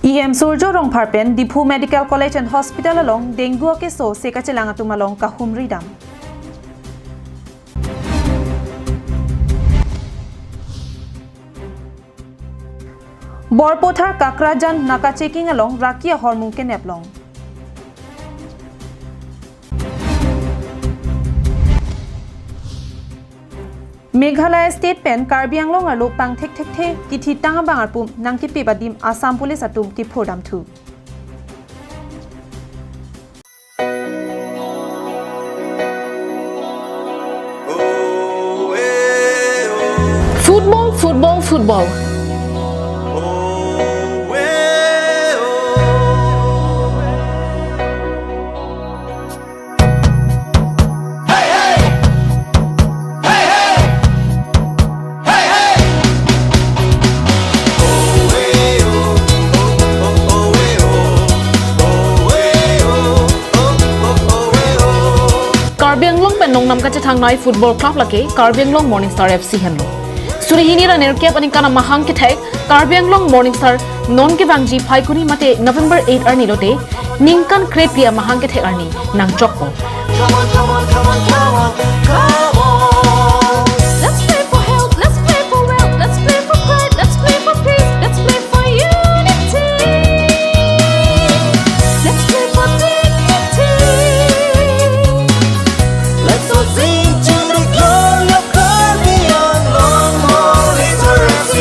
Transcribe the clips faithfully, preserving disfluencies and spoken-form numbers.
E M Surjo Rongphar pen Diphu Medical College and Hospital along dengue akeso se kachelang atum along kahumri dam. Borpathar Kakrajan naka checking along raki ahormu kenep long. Meghalaya State pen Karbi Anglong arlo pangthek thekthe kithitang abang arpum nangkepip adim Assam Police atum kephurdam thu. Football, football, football. Karbi Anglong pen nongnam kachethangnei football club lake Karbi Anglong Morning Star F C henlo. Suri hini ra nerkep aningkan amahang kethek Karbi Anglong Morning Star non kevangji Phaikuni mate November eight arni lote ningkan krephli amahang kethek arni nangchokpo. Come on, come on, come on, come on, come on. Let's play for health, let's play for wealth, let's play for pride, let's play for peace, let's play for unity. Let's play for dignity. Let's all sing to the glory of Karbi Anglong Morning Star F C.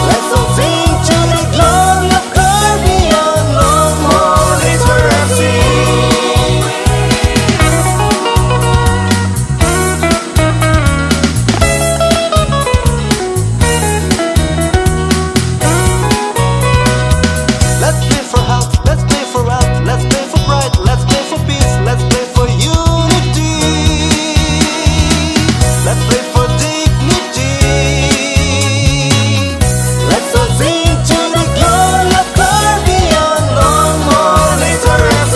Let's all sing to the glory of Karbi Anglong Morning Star F C. Let's play for health, let's play for wealth, let's play for pride, let's play for peace, let's play for unity. Let's play for dignity. Let's all sing to the glory of Karbi Anglong Morning Star F C.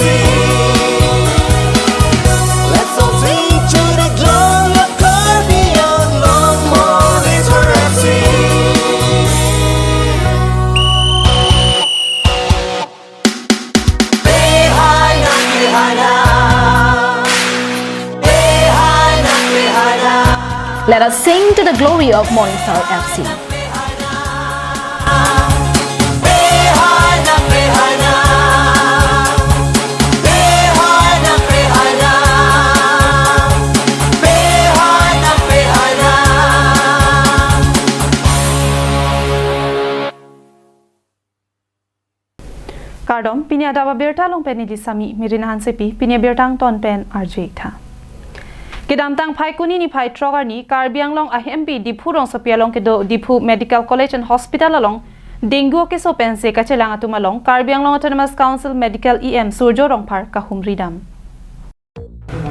Let's all sing to the glory of Karbi Anglong Morning Star F C. Let us sing to the glory of Morning Star F C. Kardom, pini adap abirta along pen neli Sami Mirina Hansepi, pini abirta angton pen arju-ik tha. Kedamtang Phaikuni niphai throk arni, Karbi Anglong ahempi Diphu rongsopi along kedo Diphu Medical College and Hospital along dengue akeso pen se kachelang atum along Karbi Anglong Autonomous Council Medical E M Surjo Rongphar kahumri dam.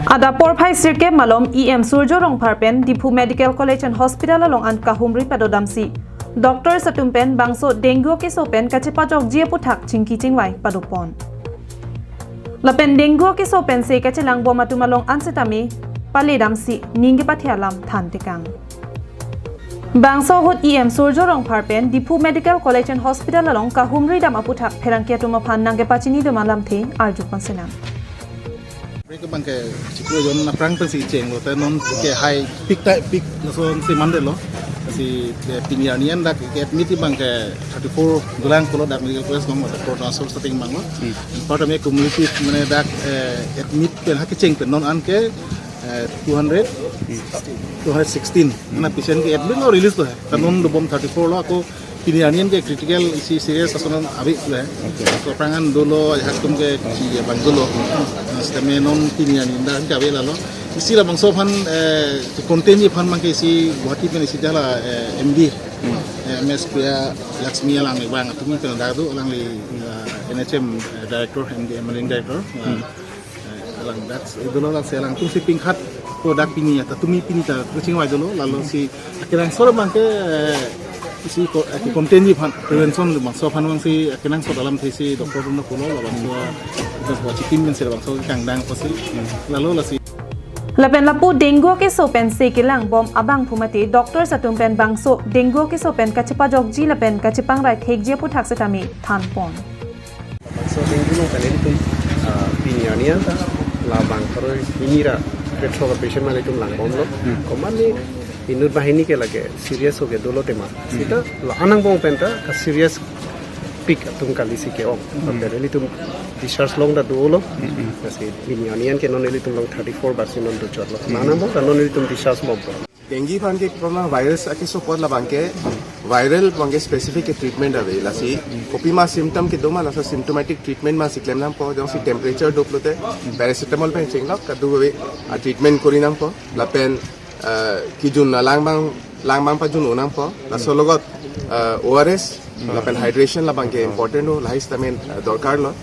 Adap porphai sirkep malom E M Surjo Rongphar pen Diphu Medical College and Hospital along an kahumri padodamsi doctors atum pen bangso dengue akeso pen kachepajokji aputhak chingki chingvai padopon. Lapen dengue akeso pen se kachelangbom atum along an setame paledamsi ning kepathe alam thantekang. Bangso ahut E M Surjo Rongphar pen Diphu Medical College and Hospital along kahumri dam aputhak pherangke atum aphan nangkepachini doma lamthe arjupon senang. Break abang ke chiklo jon aphrang pensi chenglo, te non ke high peak ta peak lason si mandetlo. Si, eh, pini arni an dak ke admit abang ke thirty-four dolang pulo dak medical college along, doctor transfer starting abanglo. Hmm. Part of cumulative mane dak, eh, admit pen ha kecheng pen non an ke, eh, two hundred, two hundred sixteen. Mane patient ke admit lo, release lo he. Ta non dobom thirty-four lo, ako pini arni an ke critical isi serious ason ave lo he. Okay. So aphrang an dolo, ajahak atum ke si abang dolo. Nah, setame non pini arni an dak ke ave lalo. Isi labangso aphan, eh, containji aphan abang ke isi Guwahati pen isi jala, eh, M D, eh, M S Priya Lakshmi alang abang atum pen dak do, alangli, eh, N H M, eh, director, M D, managing director. Eh, alang dak, eh, dolo dak si alangtum si pingkhat ko dak pini ya, ta tumi pini ta kechingvai dolo, lalo si akenangsot abang ke, eh, isi ko, eh, containji aphan, prevention labangso aphan abang si akenangsot alamthe si doctor atum pulo, labangso, labangso chitim pen si labangso kangdang pusi. Lalo lasi Lapen lapu dengue keso pensi kelang bom abangphu mate doctors atum pen bangso dengue keso pen kachepajokji lapen kachepangrai thekji aphuthak setame thanpon. Bangso dengue along pen ilitum, ah, pini arni an ta labang karo hini ra krethrok a-patient malitum langbomlo. Hmm. Komatne inut banghini ke lake serious hoke dolo tema. Hmm. Sita la-an angbong pen ta ka-serious pik atum kali si ke-ong. Hmm. Lapen ilitum discharge long ta dolo. Hmm. Lasi pini arni an ke non ilitum along thirty-four percent non dochotlo. Hmm. La-an angbong ta non ilitum discharge bomlo. Dengue aphan ke kepama virus akeso apot labang ke viral abang ke specific ke treatment ave. Lasi kopima symptom kedo ma laso symptomatic treatment ma si klem nangpo, jongsi temperature do pulote paracetamol pen chenglok kadokave a-treatment kori nangpo. Lapen, eh, kejun alang abang, lang abang pajun-o nangpo. Laso logot, eh, O R S, lapen hydration labang ke important lo, lahai sitame, eh, dorkar lo.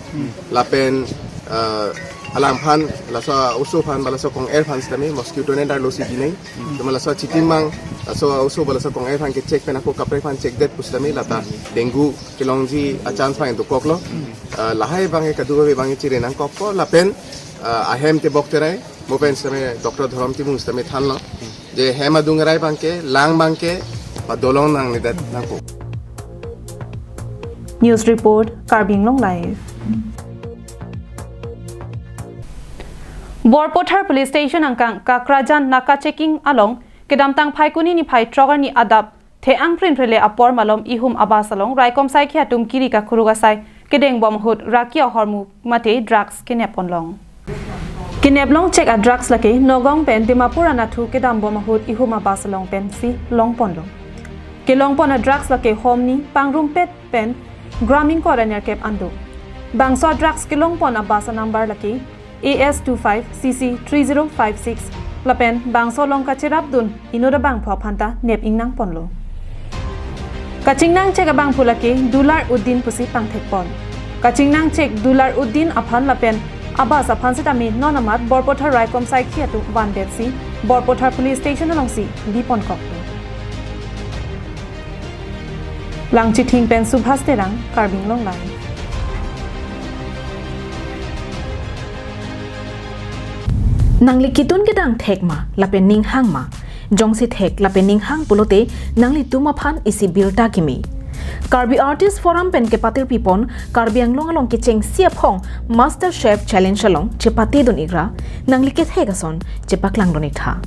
Lapen, eh, alangphan, laso oso aphan, ba laso kong-er aphan sitame mosquito net arlo si dinei. Cuma laso achitim abang, laso oso ba laso kong-er aphan ke check pen ako kaprek aphan check det pu sitame lata dengue kelongji a-chance abang dokoklo. Eh, lahai abang ke kadokave abang ke chire nangkokpo lapen, eh, ahem tebok terai, mo pen sitame Doctor Dhorom Timung sitame thanlo. Je hem adung arai abang ke, lang abang ke padolong nangnedet nangpo. News report, Karbi Anglong Live. Borpathar Police Station angkang Kakrajan naka checking along kedamtang Phaikuni niphai throk arni adap the-ang prin phre le apor malom ihum a-bus along raikom saikhi atum kiri kakhuruk asai kedeng bom ahut raki ahormu mate drugs kenep ponlong. Kenep long chek a-drugs lake Nagaon pen Dimapur anatthu kedam bom ahut ihum a-bus along pensi long ponlong. Kelong pon a-drugs lake homni pangrumpet pen gram ingkoi ra nerkep an do. Bangso a-drugs kelong pon a-bus a-number lake A S two five C C three zero five six lapen bangso along kacherapdun inut abangphu aphan ta nep ingnang ponlo. Kachingnang chek abangphu lake Dular Uddin pusi pangthek pon. Kachingnang chek Dular Uddin aphan lapen a-bus aphan sitame non amat Borpathar raikom saikhi atum vandetsi Borpathar Police Station alongsi bi ponkoklo. Langchithing pen Subhas Terang, Karbi Anglong Live. Nangli ketun kedang thek ma, lapen ning hang ma? Jongsi thek lapen ning hang pulote nanglitum aphan isi birta keme. Karbi Artist Forum pen kepatirpi pon Karbi Anglong along kechengsi aphong Master Chef Challenge along chepatedun ikra, nangli kethek ason chepaklangdun iktha.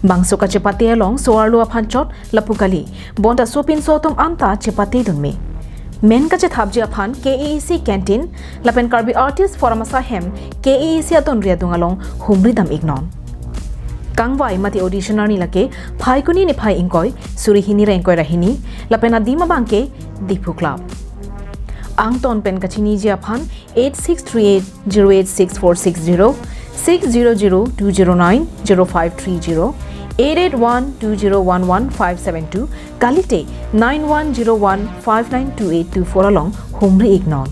Bangso kachepate along so-arlo aphan chot lapu kali, bonta sopinso atum anta chepatedun me. Men kachethapji aphan K A A C canteen lapen Karbi Artist Forum asahem K A A C atonri adung along humri dam iknon. Kangvai mate audition arni lake Phaikuni niphai ingkoi, suri hini ra ingkoi ra hini, lapen adim abang ke Diphu Club. Angton pen kachiniji aphan eight six three eight zero eight six four six zero, six zero zero two zero nine zero five three zero, eight eight one two zero one one five seven two, kalite nine one zero one five nine two eight two four along humri iknon.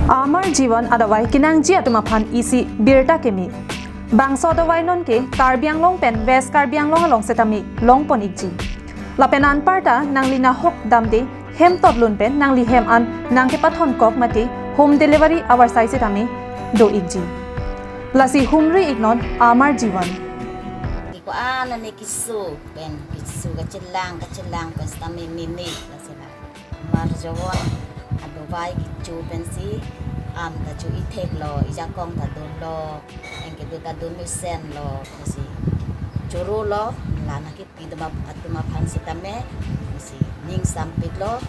Amar Jivan adavai kenangji atum aphan isi birta keme. Bangso adavai nonke Karbi Anglong pen West Karbi Anglong along setame long pon ikji. Lapen anparta nangli nahok damde hem totlun pen nangli hem an nangkepathon kok mate home delivery avarsai setame do ikji. Lasi humri iknon Amar Jivan. Iko an ane keso pen keso kachelang kachelang pen setame meme lasi la Amar Jivan adavai kecho pensi an ta cho ithek lo, ijakong ta dolo, anke do ta do mesenlo, lasi choro lo, la nangkepi atum ap-, atum aphan setame, lasi ning sampik lo,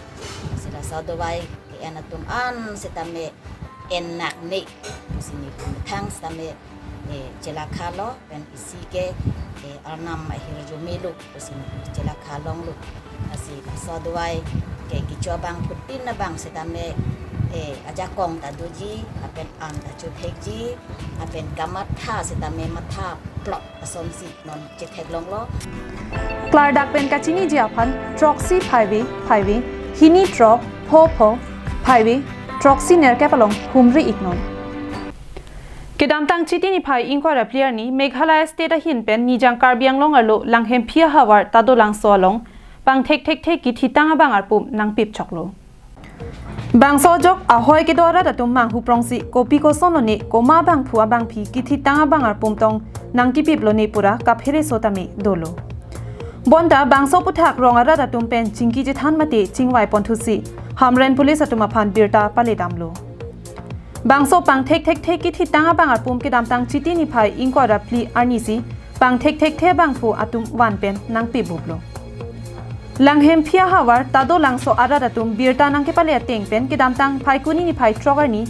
lasi laso adavai ke-en atum an setame en nak ne, lasi ne methang setame, eh, chelakha lo, pen isi ke, eh, arnam ahirjume lo, lasi chelakha longlo. Lasi laso adavai ke kecho abangphutin abang setame, eh, ajakong ta doji, lapen an ta chothekji, lapen kamatha setame matha plot asonsi non chetheklonglo. Klardak pen kachiniji aphan throksi phaive phaive, hini throk pho pho, phaive throksi nerkep along humri iknon. Kedamtang Chiti niphai ingkoi ra phli arni Meghalaya State ahin pen Nijang Karbi Anglong arlo Langhemphi ahavar Tadolangso along pangthek thekthek kethitang abang arpum nangpip choklo. Bangso ajok ahoi kedo arat atum manghu prongsi kopi koson lone koma abangphu abangphi kithitang abang arpum tong nangkipip lone pura kaphere so tame dolo. Bonta bangso aputhak rong arat atum pen chingki chethan mate chingvai ponthusi Hamren police atum aphan birta paledamlo. Bangso pangthek thekthe kithitang abang arpum kedamtang Chiti niphai ingkoi ra phli arnisi pangthek thekthe abangphu atum van pen nangpebuplo. Langhemphi ahavar ta dolangso arat atum birta nangkepale ateng pen kedamtang Phaikuni niphai throk arni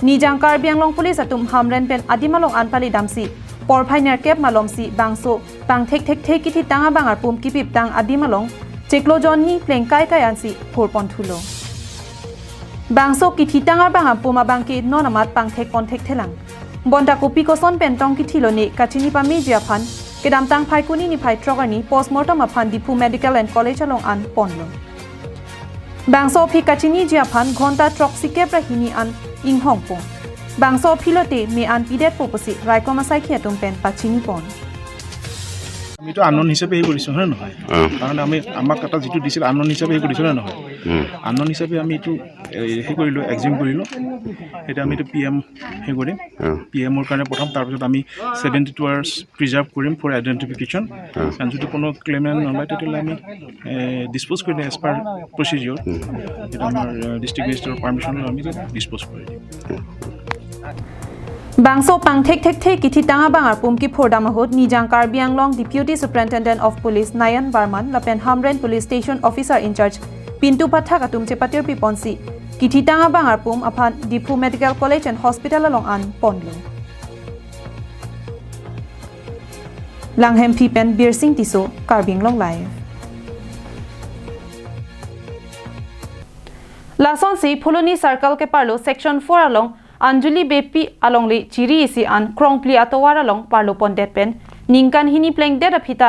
Nijang Karbi Anglong Police atum Hamren pen adim along an paledamsi porphai nerkep malomsi bangso pangthek thekthe kithitang abang arpum kipiptang adim along chiklo jonni plengkai kai ansi phurponthulo. Bangso kithitang abang arpum abangke non amat pangthek ponthekthelang. Bonta kopi koson pen tong kithi lone kachini pameji aphan kedamtang Phaikuni niphai throk arni postmortem aphan Diphu Medical and College along an ponlo. Bangso aphi kachiniji aphan ghonta throksi kep ra hini an inghongpo. Bangso aphi lote me an pidetpo pusi raikom asaikhi atum pen pachinipon. আমি এইটো আননন হিচাপে হেৰি কৰিছোঁ, হয় নে নহয়? অ', কাৰণ আমি, আমাক এটা যিটো দিছিল আননন হিচাপে হেৰি কৰিছোঁ, নে নহয়? উম, আননন হিচাপে আমি এইটো, এই, হেৰি কৰিলোঁ, এক্সিউম কৰিলোঁ। এতিয়া আমি এইটো পি এম হেৰি কৰিম। অ', পি এমৰ কাৰণে পঠাম, তাৰপিছত আমি ছেভেণ্টি টু আৱাৰ্ছ প্ৰিজাৰ্ভ কৰিম ফৰ আইডেণ্টিফিকেশ্যন। অ', কাৰণ যদি কোনো ক্লেইমে নলয়, তেতিয়াহ'লে আমি ডিছপ'জ কৰি দিম এজ পাৰ প্ৰচিডিঅ'ৰ। এইটো আমাৰ ডিষ্ট্ৰিক্ট মেজিষ্ট্ৰেটৰ পাৰ্মিশ্যন লৈ আমি ডিছপ'জ কৰি দিম। Bangso pangthek thekthe kithitang abang arpum kiphurdam ahut Nijang Karbi Anglong Deputy Superintendent of Police Nayan Barman lapen Hamren Police Station Officer in charge Pintu Pathak atum chepatirpi ponsi kithitang abang arpum aphan Diphu Medical College and Hospital along an ponlo. Langhemphi pen Birsing Tisso, Karbi Anglong Live. Lasonsi Phuloni Circle keparlo Section four along Anjuli Beypi alongle chiri isi an krongpli atovar along parlo pondet pen ningkan hini plengdet aphi ta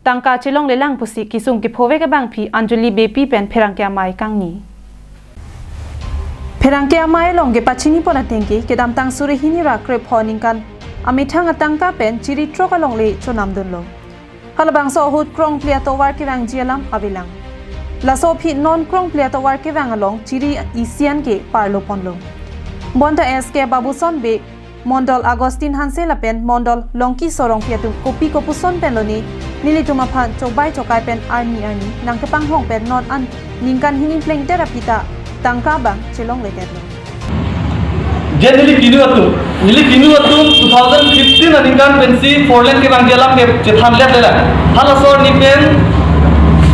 tangka chelonglelang pusi kesung kephove abangphi Anjuli Beypi pen pherangke amei kangni. Pherangke amei along kepachini pon atengke kedamtang suri hini ra krepho ningkan amethang atangka pen chiri throk alongle chonamdunlo. Halabangso ahut krongpli atovar kevangji alam avelang. Laso aphi non krongpli atovar kevang along chiri isi an ke parlo ponlo. Bonta S K Babuson Bey, Mondol Augustine Hanse lapen Mondol Longki Sorongpi atum kopi kopuson pen lone nelitum aphan chokbai chokai pen arni arni nangkepanghong pen non an ningkan hini plengdet aphi ta tangka abang chelongledetlo. Je neli pinu atum, neli pinu atum two thousand fifteen aningkan pensi four lane kevangji alam ke chethanletlelang. Halaso arni pen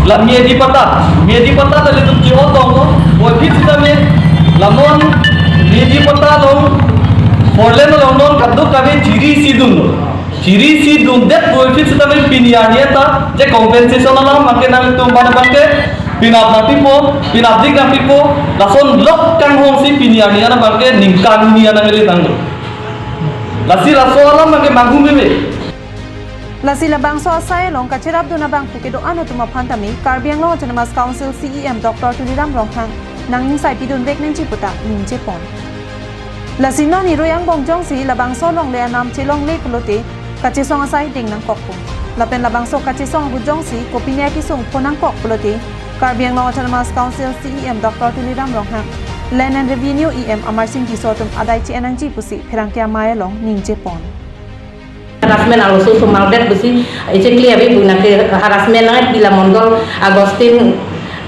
la miyadi patta, miyadi patta ta nelitum ke-o tonglo, puvoiphit sitame la non miyadi patta along four lane along non kadokave chiri isi dunlo. Chiri isi dundet puvoiphit sitame pini arni ta je compensation alam abangke nangtum abang abangke penap nangpipo, penapdik nangpipo, lason lok kanghongsi pini arni an abangke ningkan hini an nangle tanglo. Lasi laso alam abangke manghu meme. Lasi labangso asai along kacherapdun abangphu kedo-an atum aphan tame Karbi Anglong Autonomous Council C E M Doctor Tuliram Ronghang nangningsai pidunvek nangji puta ningje pon. Lasi non irui angbong jongsi labangso alongle anam chelongle pulote kachesong asai ding nangkokpo. Lapen labangso kachesong ahut jongsi kopine akesung pho nangkok pulote Karbi Anglong Autonomous Council C E M Doctor Tuliram Ronghang, Land and Revenue E M Amarsing Tisso atum adai che-en nangji pusi pherangke amei along ningje pon. Harassment arloso somar det pusi, echekli ave pu nangke harassment nang pila Mondol Augustine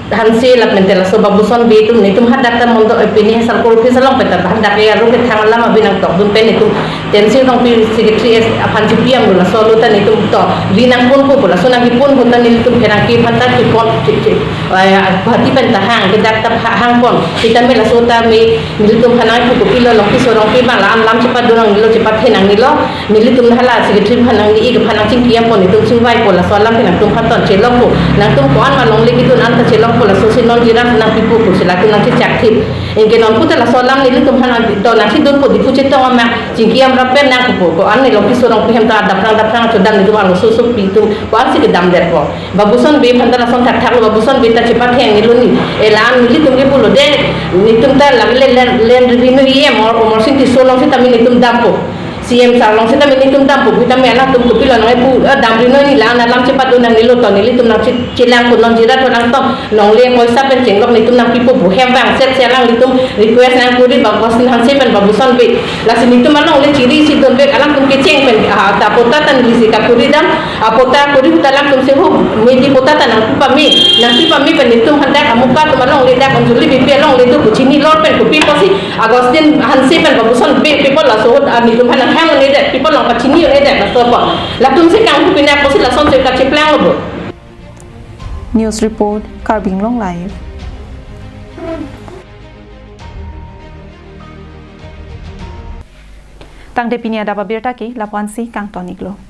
Hanse lapen te laso Babuson Bey atum netum hadak ta Mondol, eh, pini circle office along pen ta hadak ya ru kethang alam abang nangtokdun pen netum Tensing Rongpi secretary aphan chipi-am lo, laso lo ta netum to ri nangponpo pu, laso nangkepon ahut ta netum pherangke aphan ta chepon che, che, eh, Guwahati pen ta hang, ke dak ta ha-, hangpon. Sitame laso ta me nelitum aphan nangpu kopilo Longki Sorongpi abang la-an lam chepadun nangnelo, chepathe nangnelo. Nelitum hala secretary aphan nangli-ik aphan nangchingki-ampo, netum chingvaipo, laso alam ke nangtum aphan ton chelongpo. Nangtum ko-an ma longle kedun an ta chelongpo, laso si non jiran nangpipo pusi latum nangchechakthip. Anke non puta laso alam nelitum aphan nang to nangchedunpo, Diphu chetong ama chingki-am rap pen nangpupo. Ko-an ne Longki Sorongpi hem ta daprang daprang chodam, netum arloso sopi atum ko-ansi kedamdetpo. Babuson Bey aphan ta lason thakthak lo, Babuson Bey ta chepathe nangnelo ni. E la-an nelitum ke pulo de, netum ta lagile land, land revenue E M Amarsing Tisso along sitame netum dampo. C M sir along seta nelitum dampo pu tame alangtum kopilo nangpu, eh, damri noi, neli la-an alam chepadun nang, neli lo to, nelitum nangche-, chelang pu non jirat pu nangtum, longle poisa pen chenglok nelitum nangpipo pu hem vangset si alanglitum request nangkuri Augustine Hanse pen Babuson Bey. Lasi nelitum alongle chiri si dunvek, alangtum kecheng pen, ah, ta patta ta neli si kakuri dam, ah, patta kuri ahut alangtum si ho, medi patta ta nangpi pame, nangpi pame pen nelitum hadak amuka atum alongle dak Anjali Beypi alongle do pu chini lor pen kopi pusi Augustine Hanse pen Babuson Bey people laso ahut, ah, nelitum aphan nanghang un-edet, people nangpachini un-edet laso apot. Latum si kanghu pinak pusi lasonsi kacheplanglo bo. News report, Karbi Anglong Live. Tangte pini adap abirta ke lapu-ansi kangton-iklo.